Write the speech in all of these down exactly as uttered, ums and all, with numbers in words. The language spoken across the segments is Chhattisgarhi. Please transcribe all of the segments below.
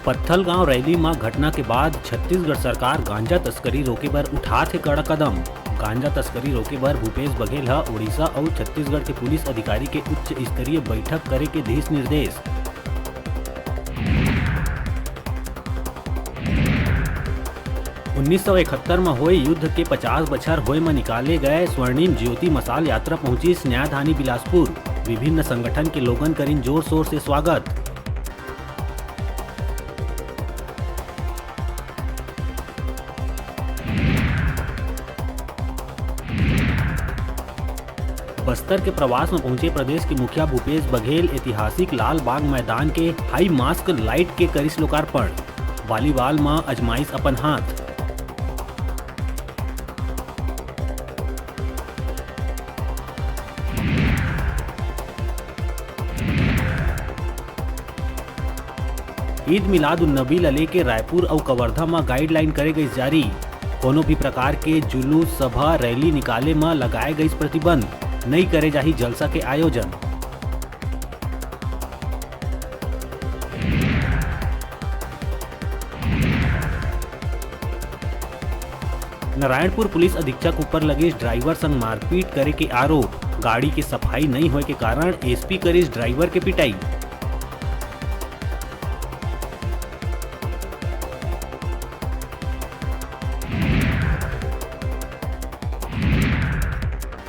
पत्थलगांव रैली म घटना के बाद छत्तीसगढ़ सरकार गांजा तस्करी रोके बर उठात हे कड़ा कदम। गांजा तस्करी रोके बर भूपेश बघेल ह ओडिशा अउ छत्तीसगढ़ के पुलिस अधिकारी के उच्च स्तरीय बैठक करे के दिस निर्देश। उन्नीस सौ इकहत्तर म होए युद्ध के पचास बछर होए म निकाले गए स्वर्णिम ज्योति मशाल यात्रा पहुंचिस न्यायधानी बिलासपुर। विभिन्न संगठन के लोगन करिन जोर शोर से स्वागत। बस्तर के प्रवास म पहुंचे प्रदेश के मुखिया भूपेश बघेल ऐतिहासिक लाल बाग मैदान के हाई मास्क लाइट के करिस लोकार्पण। वॉलीबॉल म अजमाइस अपन हाथ। ईद मिलाद उन नबी ल लेके रायपुर अउ कवर्धा म गाइडलाइन करे गइस जारी। कोनो भी प्रकार के जुलूस, सभा, रैली निकाले म लगाए गइस प्रतिबंध, नइ करे जाही जलसा के आयोजन। नारायणपुर पुलिस अधीक्षक ऊपर लगिस ड्राइवर संग मारपीट करे के आरोप। गाड़ी के सफाई नइ होए के कारण एसपी करिस ड्राइवर के पिटाई।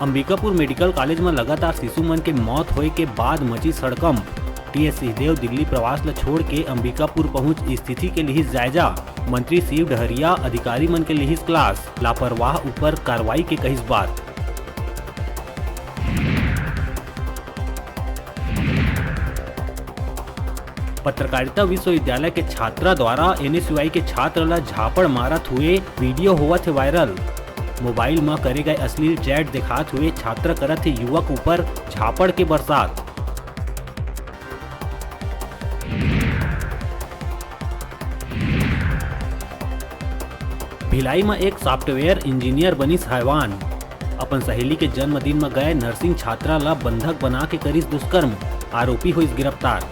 अंबिकापुर मेडिकल कॉलेज म लगातार शिशु मन के मौत होए के बाद मचिस हड़कंप। टीएस सिंहदेव दिल्ली प्रवास ल छोड़ के अंबिकापुर पहुंच स्थिति के लिहिस जायजा। मंत्री शिव डहरिया अधिकारी मन के लिहिस क्लास। लापरवाह ऊपर कार्रवाई के कहिस बात। पत्रकारिता विश्वविद्यालय के छात्रा द्वारा एनएसयूआई के छात्र ल झापड़ मारत हुए वीडियो होवत हे वायरल। मोबाइल म करे गए अश्लील चैट दिखात हुए छात्रा करत हे युवक ऊपर झापड़ के बरसात। भिलाई म एक सॉफ्टवेयर इंजीनियर बनिस हैवान। अपन सहेली के जन्मदिन म गए नर्सिंग छात्रा ल बंधक बना के करिस दुष्कर्म, आरोपी होइस गिरफ्तार।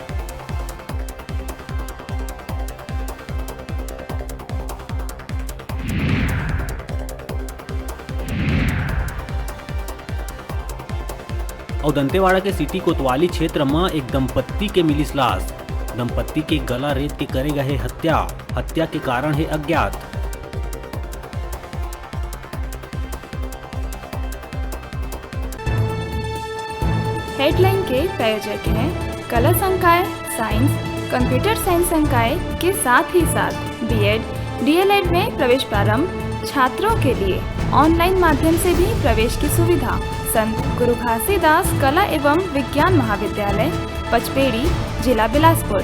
अउ दंतेवाड़ा के सिटी कोतवाली क्षेत्र म एक दंपत्ति के मिलिस लाश। दंपत्ति के गला रेत के करे गए हे हत्या। हत्या के कारण हे अज्ञात। हेडलाइन के प्रायोजक हैं कला संकाय, साइंस, कंप्यूटर साइंस संकाय के साथ ही साथ बीएड, डीएलएड में प्रवेश प्रारंभ, छात्रों के लिए ऑनलाइन माध्यम से भी प्रवेश की सुविधा। संत गुरु घासीदास कला एवं विज्ञान महाविद्यालय, पचपेड़ी, जिला बिलासपुर।